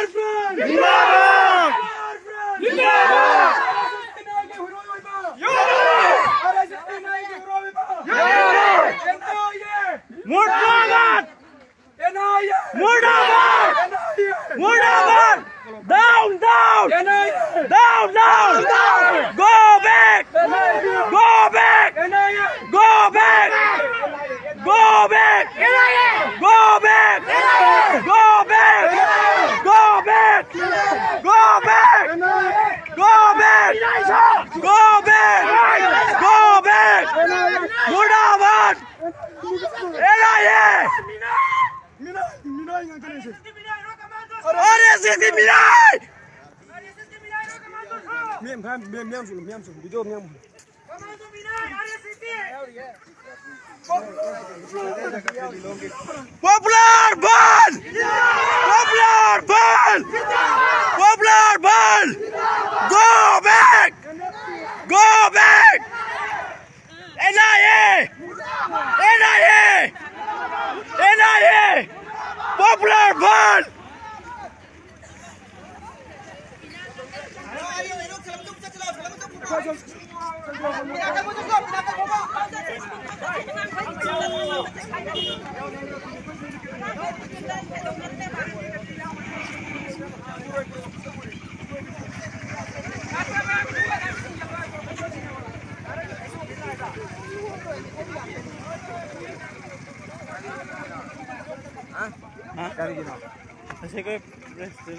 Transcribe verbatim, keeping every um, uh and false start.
ꯖꯤꯟꯗꯥꯕꯥꯗ! ꯖꯤꯟꯗꯥꯕꯥꯗ! ꯃꯨꯔꯗꯥꯕꯥꯗ! ꯃꯨꯔꯗꯥꯕꯥꯗ! ꯃꯨꯔꯗꯥꯕꯥꯗ! Down, down! Down, down! Go back! Go back! Go back! Go back! Go back! Go back! Go back! Go back! Go back! Go back! Go back! Murdaabad! N I A! R S ꯑꯦꯁꯀꯤ ꯃꯤꯅꯥꯏ! ꯃꯤꯌꯥꯝ, ꯃꯤꯌꯥꯝ, ꯃꯤꯌꯥꯝ ꯆꯨꯝꯃꯤ, ꯃꯤꯌꯥꯝ ꯆꯨꯝꯃꯤ, video ꯃꯤꯌꯥꯝ꯫ Popular Bandh! Popular Bandh! Popular Bandh! Go back! Go back! N I A! N I A! N I A! Popular Bandh! ꯀꯔꯤꯒꯤꯅꯣ? ꯉꯁꯤ ꯑꯩꯈꯣꯏ ꯄ꯭ꯔꯦꯁꯇꯨ